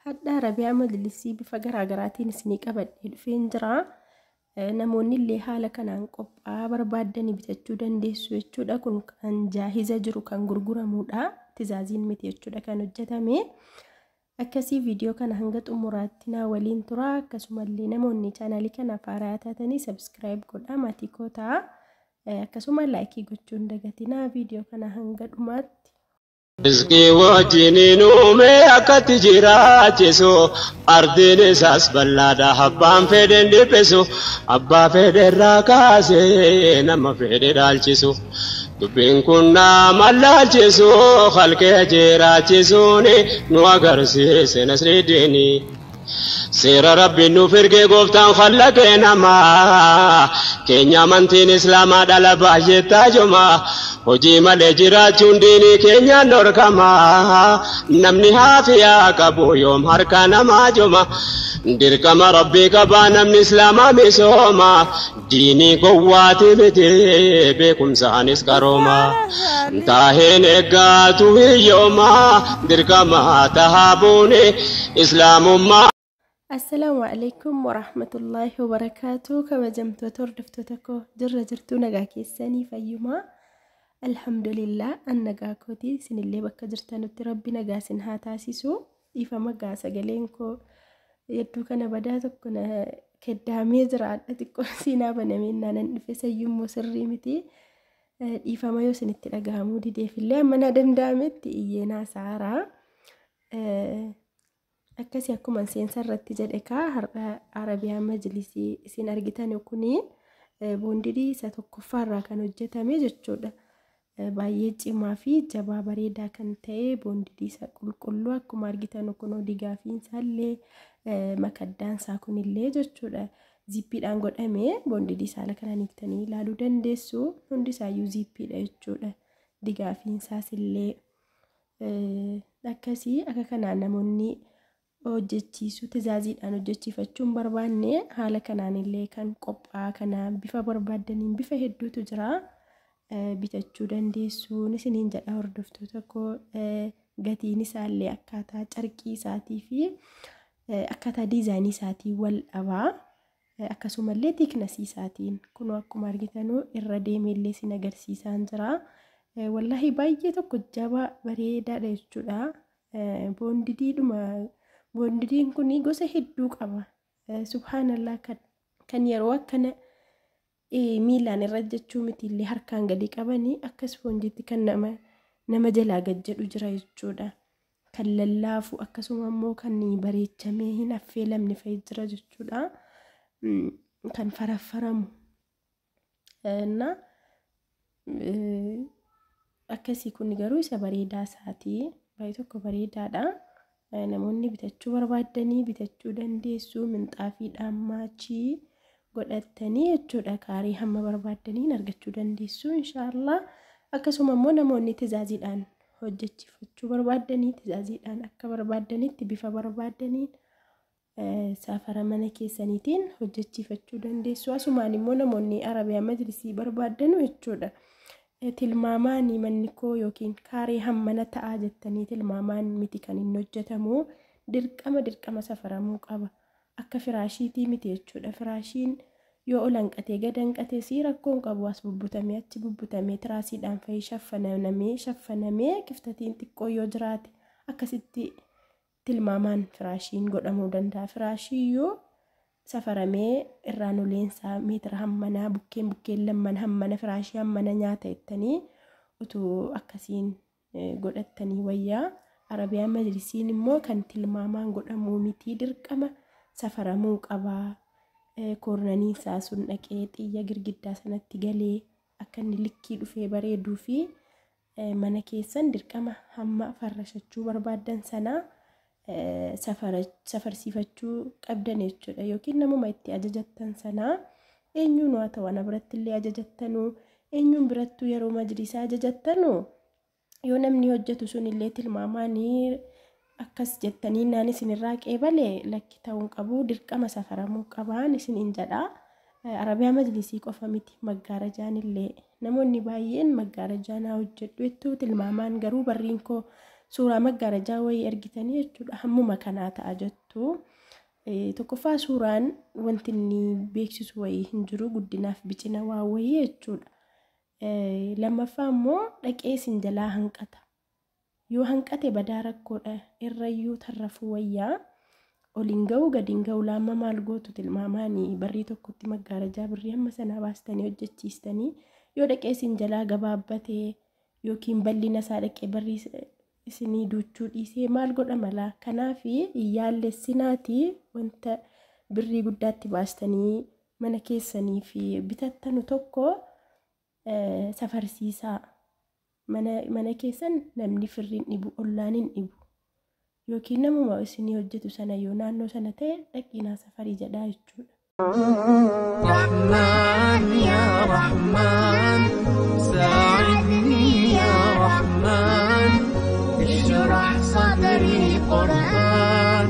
Hadha Arabiyaa majlisii bifa garaagaraatiin isinii qabadhee dhufeen jira. Namoonni illee haala kanaan qophaa'aa barbaaddanii bitachuu dandeessu jechuudha. Kun kan jaahiza jiru kan gurguramudha. Tizaaziin miti jechuudha kan hojjetame. Akkasii viidiyoo kana hanga xumuraatti naa waliin tura. Akkasumallee namoonni chaanaalii kanaaf haaraa taatanii subscribe godhaa maatii koo ta'a. Akkasuma like gochuu hin dagatinaa viidiyoo kana hanga dhumaatti. Rizqii wajjiniin uumee akkatti jiraachisu, ardiin isaas bal'aadha, abbaan fedhen dhiphisu, abbaa fedhe irraa kaasee nama fedhe dhaalchisu. Dubbiin kun nama laalchisu, halkee jiraachisuun nu agarsiise Nasridiini. Seera Rabbiin nuuf ergee gooftaan khallaqee namaa, keenya amantiin Islaamaa dhala baay'ee taajuma. Hojii malee jiraachuun diinii keenyaan dhorkama. Namni haafiyaa qabu yoom harka namaa juma. Dirqama Rabbii qabaa namni Islaamaa misooma. Diinii gowwaati miti beekumsaanis qarooma. Taaheen eeggaatu hiyyooma dirqama tahaa buune Islaamummaa. Assalaamu alaikum warahmatullaahi wabarakaatu. Kabajamtoota hordoftoota koo, jirra jirtuu? Nagaa keessanii? Fayyumaa? Alhamdulillah, an nagaa kooti. Isinillee bakka jirtanutti Rabbi nagaa isin haa taasisu. Dhiifama gaa, sagaleen koo hedduu kana badaa tokko na keddaamee jira. Adda xiqqoo siinaa banamee naanan dhufe sayyummoo sirrii miti. Dhiifama yoo isinitti dhagahamuu dideefillee amma na danda'ametti iyyeenaa saaraa. Akkasii akkuma seensa irratti jedhe kaa, har'a Arabiyaa majlisii isin argitan kuni bonded isa tokkoffaarraa kan hojjetame jechuudha. Baay'ee cimaa fi jabaa bareedaa kan ta'e bonded isa qulqulluu akkuma argitan kunoo digaafiin isaallee makaddaan isaa kunillee jechuudha. Zippiidhaan godhamee bonded haala kanaan hiiktanii ilaaluu dandeessu. Hundi isaayyuu zippiidha jechuudha. Digaafiin isaas illee akkasii. Akka kanaan namoonni hojjechiisuu tizaaziidhaan hojjechiifachuu hin barbaanne haala kanaan illee kan qophaa'aa kana bifa barbaaddaniin bifa hedduutu jira. Bitachuu dandeessuun isiniin jedha hordoftoota koo. Gatiin isaallee akkaataa carqii isaatii fi akkaataa diizaayinii isaatii wal dhabaa. Akkasumallee thickness isaatiin kunoo akkuma argitanuu irra deemeellee isin agarsiisaan jira. Wallaahi baay'ee tokko jabaa bareedaadha jechuudha. Bondediidhuma bondediin kun gosa hedduu qaba. Subhaanallah, kan yeroo akkana miilaan irra jechuu miti illee harkaan gadi qabanii akka ispoonjiitti kan nama jalaa gad jedhu jira jechuudha. Kan lallaafu akkasuma immoo kan bareechamee hin affeelamne fa'i jira jechuudha. Kan faraffaramu. Na akkasii kun garuu isa bareedaa isaatii baay'ee tokko bareedaadha. Namoonni bitachuu barbaaddanii bitachuu dandeessu. Minxaafiidhaan match godhattanii jechuudha. Kaarii hamma barbaaddaniin argachuu dandeessu inshaallah. Akkasuma immoo namoonni tizaaziidhaan hojjechiifachuu barbaaddanii tizaaziidhaan akka barbaaddanitti bifa barbaaddaniin safara mana keessaniitiin hojjechiifachuu dandeessu. Asumaan immoo namoonni Arabiyaa majlisii barbaaddanu jechuudha. Tilmaamaan manni koo yookiin kaaree hammana ta'aa jettanii tilmaamaan miti kan inni hojjetamu, dirqama dirqama safaramuu qaba. Akka firaashiitii miti jechuudha. Firaashiin yoo ol hanqatee gad hanqatee sii rakkoon qabu, as bubbutamee achi bubbutamee tiraasiidhaan fa'ii shaffanamee shaffanamee kiftatiin xiqqoo yoo jiraate akkasitti tilmaamaan firaashiin godhamuu danda'a. Firaashii yoo safaramee irraan oleensaa meetira hammanaa, bukkeen bukkeen lamman hammana, firaashii hammana nyaata jettanii utuu akkasiin godhattanii wayyaa. Arabiyaa majlisiin immoo kan tilmaamaan godhamuu miti, dirqama safaramuu qabaa. Koornanii isaa sun dhaqee xiyya girgiddaa sanatti galee akka inni likkii dhufee bareeduu fi mana keessan dirqama hamma farrashachuu barbaaddan sanaa safarsiifachuu qabdan jechuudha. Yookiin namuma itti ajajattan sanaa eenyuun haa ta'u, ana biratti illee ajajattanuu, eenyuun birattuu yeroo majlisaa ajajattanuu yoo namni hojjetu sun illee tilmaamaan akkas jettanii naan isinirraa qeebale lakki ta'uu qabu, dirqama safaramuu qabaan isiniin jedha. Arabiyaa majlisii qofa miti, maggaarajaan illee namoonni baay'een maggaarajaa naa hojjedhu jettu. Tilmaamaan garuu barriin koo Suuraa maggaarajaa wayii argitanii jechuudha. Hammuma kanaa ta'a jettu. Tokkoffaa suuraan wanti inni beeksisu wayii hin jiru guddinaaf bicina waa wayii jechuudha. Lammaffaa immoo dhaqee isin jalaa hanqata. Yoo hanqate badaa rakkoodha. Irrayyuu tarrafuu wayyaa. Oliin ga'u gadiin ga'u laamma maal gootu tilmaamaanii barrii tokkotti maggaarajaa birrii hamma sanaa baastanii hojjechiistanii yoo dhaqee isin jalaa gabaabbatee yookiin bal'ina isaa dhaqee barrii isinii duuchuu dhiisee maal godha malaa. Kanaaf yaallessinaatii wanta birrii guddaatti baastanii mana keessanii fi bitattanu tokko safarsiisaa. Mana keessan namni firriin dhibu ollaan hin dhibu. Yookiin namuma isinii hojjetu sana yoo naannoo sana ta'e dhaqinaa safarii jedhaa jechuudha. رحمن يا رحمن ساعدني يا رحمن اشرح صدري قرآن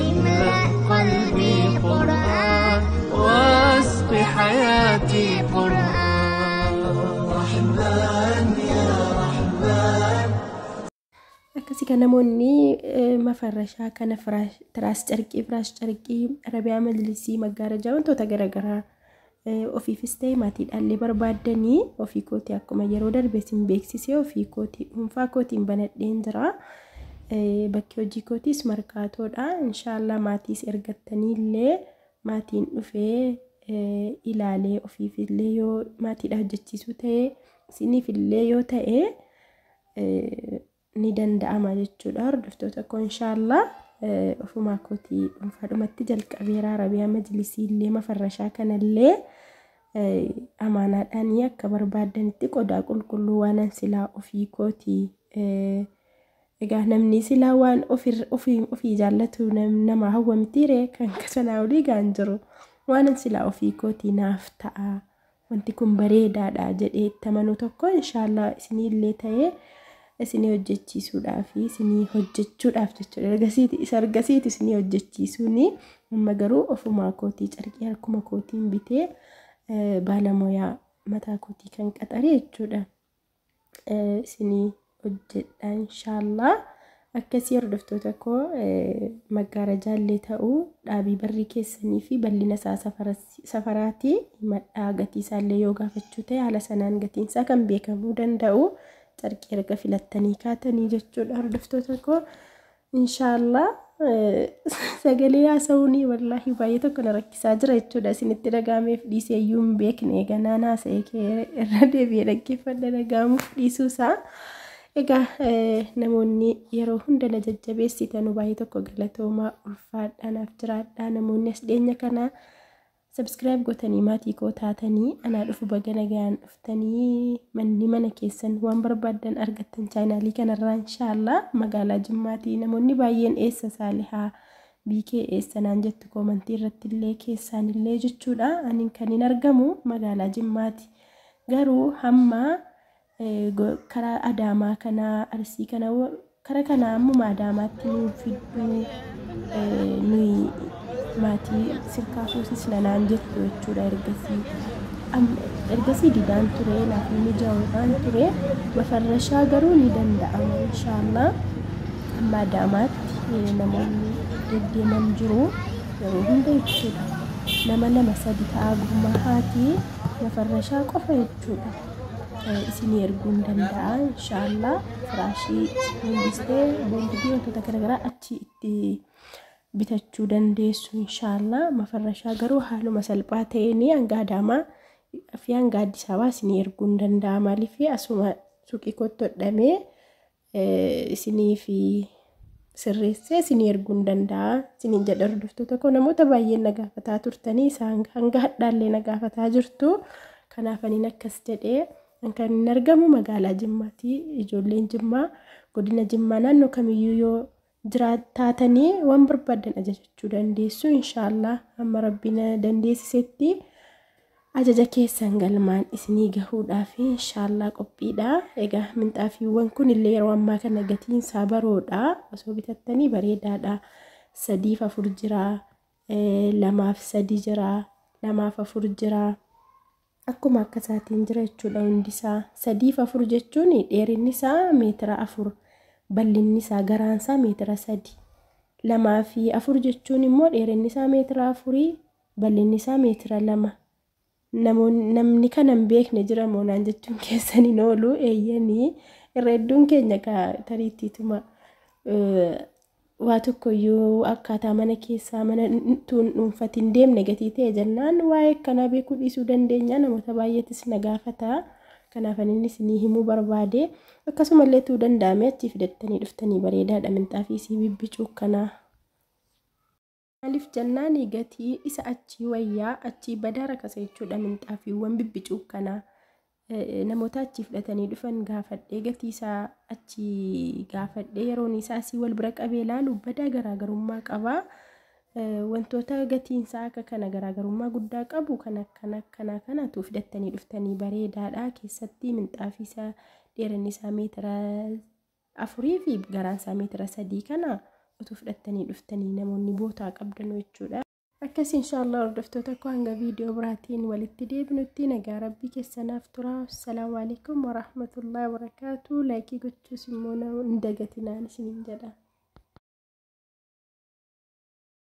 املأ قلبي قرآن واسق حياتي قرآن رحمن يا رحمن Akkasii kan namoonni mafarrashaa kana tiraas carqii, firaash carqii, arabiyaa majlisii, maggaarajaa wantoota garaagaraa ofiifis ta'e maatiidhaallee barbaaddanii ofii kootii akkuma yeroo darbe isin beeksisee ofii kootii dhuunfaa kootiin banadheen jira. Bakki hojii kootiis markaatoodha. Inshaallah maatiis ergattanii illee maatiin dhufee ilaalee ofiif illee yoo maatiidha hojjechiisuu ta'e isiniif illee yoo ta'e ni danda'ama jechuudha. Hordoftoota koo inshaallah ofumaa kootii dhuunfaadhumatti jalqabeera. Arabiyaa majlisii illee mafarrashaa kanallee amaanaadhaan akka barbaaddanitti qodaa qulqulluu waan silaa ofii kootii egaa namni silaa waan ofii jaallatu nama hawwa mitiiree kan sanaa olii gaan jiru waan silaa ofii kootii naaf ta'a wanti kun bareedaadha jedhee itti amanuu tokko inshaallah isinii ta'ee isinii hojjechiisuudhaaf isinii hojjechuudhaaf jechuudha. Isa ergasiiti isinii hojjechiisuuni amma garuu ofumaa kootii carqii harkuma kootiin bitee baalamoyaa mataa kootii kan qaxare jechuudha. Isinii hojjedha inshaallah. Akkasii hordoftoota koo maggaarajaallee ta'uu dhaabii barrii keessanii fi bal'ina isaa safaraatii madhaa gatii isaallee yoo gaafachuu ta'e haala sanaan gatiin isaa kan beekamuu danda'u. Carqii erga filattanii kaatanii jechuudha hordoftoota koo inshaallah sagalee haasa'uun wallaahi baay'ee tokko na rakkisaa jira jechuudha. Isinitti dhaga'ameef dhiisee iyyuu hin beekne ganaan haasa'ee kee irra deebi'ee dhaggeeffadha dhaga'amuuf dhiisuusaa. Egaa namoonni yeroo hunda na jajjabeessitan baay'ee tokko galatoomaa ulfaadhaa naaf jiraadhaa. Namoonni as dhiyeenya kana subscribe gootanii maatii koo taatanii anaa dhufu baga nagaan dhuftanii manni mana keessan waan barbaaddan argattan chaanaalii kanarraa inshaallah magaalaa Jimmaatii namoonni baay'een eessa Saalihaa biikee eessa naan jettu koomantii irratti illee keessaan illee jechuudha. Ani kan hin argamu magaalaa Jimmaati. Garuu hamma karaa Adaamaa kanaa Arsii kana karaa kanaa ammuma Adaamaatti nu fidduu nuyi maatii sirkaa fuusisna naan jettu jechuudha. Ergasii didaan ture naaf mijaa'uudhaan ture mafarrashaa garuu ni danda'ama inshaallah. Amma Adaamaatti namoonni deddeeman jiru yeroo hunda jechuudha. Nama lama sadi ta'a gurmaa haati mafarrashaa qofa jechuudha. Isinii erguu hin danda'a inshaallah. Firaashii boondistee boondii wantoota garaagaraa achi itti bitachuu dandeessu inshaallah. Mafarrashaa garuu haaluma salphaa ta'een hanga Adaamaa fi hanga Addis Ababaa isinii erguu hin danda'a. Maaliif asuma suuqii kootti hodhamee isinii fi sirreessee isinii erguu hin danda'a. Isiniin jedha hordoftoota koo namoota baay'een na gaafataa turtanii isaan hanga hadhaallee na gaafataa jirtu. Kanaaf aniin akkas jedhee kan inni argamu magaalaa Jimmaati. Ijoolleen Jimmaa godina Jimmaa naannoo kamiyyuu yoo jiraatanii waan barbaadan ajajachuu dandeessu inshaallah. Amma rabbiin dandeessisetti ajaja keessan galmaan isinii gahuudhaaf inshaallah qophiidha. Egaa minxaafiiwwan kun illee yeroo ammaa kana gatiin isaa baroodha. Osoo bitattanii bareedaadha. 3 fi 4 jira, 2 fi 3 jira, 2 fi 4 jira. Akkuma akka isaatiin jira jechuudha hundisaa. 3 fi 4 jechuun dheerinni isaa meetira 4. Bal'inni isaa garaan isaa meetira 3. 2 fi 4 jechuun immoo dheerinni isaa meetira 4, bal'inni isaa meetira 2. Namni kana hin beekne jira moo naan jechuun keessan hin oolu. Eeyyanii, irra hedduun keenya tariittiituma waa tokkoyyuu akkaataa mana keessaa mana tuun dhuunfatiin deemne gatii ta'e jennaan waa'ee akkanaa beekuu dhiisuu dandeenya. Namoota baay'eetis na gaafata. Kanaaf inni isinii himuu barbaade. Akkasumallee tuu danda'ame achii fidattanii dhuftanii bareedaadha minxaafii isii bibbicuu kanaa. Maaliif jennaan gatii isa achii wayyaa, achii badaa rakasa jechuudha minxaafiiwwan bibbicuu kanaa. Namoota achii fudhatanii dhufan gaafadhee, gatii isaa achii gaafadhee, yeroon isaa asii wal bira qabee ilaalu badaa garaagarummaa qaba. Wantoota gatiin isaa akka kana garaagarummaa guddaa qabu kan akkana akkanaa kanatu fidattanii dhuftanii bareedaadha. Keessatti minxaafii isaa dheerinni isaa meetira 4 fi garaan isaa meetira 3 kana utuu fudhattanii dhuftanii namoonni bootaa qabdan jechuudha. Akkas inshaallah hordoftoota koo, hanga viidiyoo biraatiin walitti deebinutti nagaa rabbii keessanaaf tura. Assalaamu alaikum warahmatullahi wabarakaatu. Laayikii gochuus immoo hin dagatinaan isiniin jedha.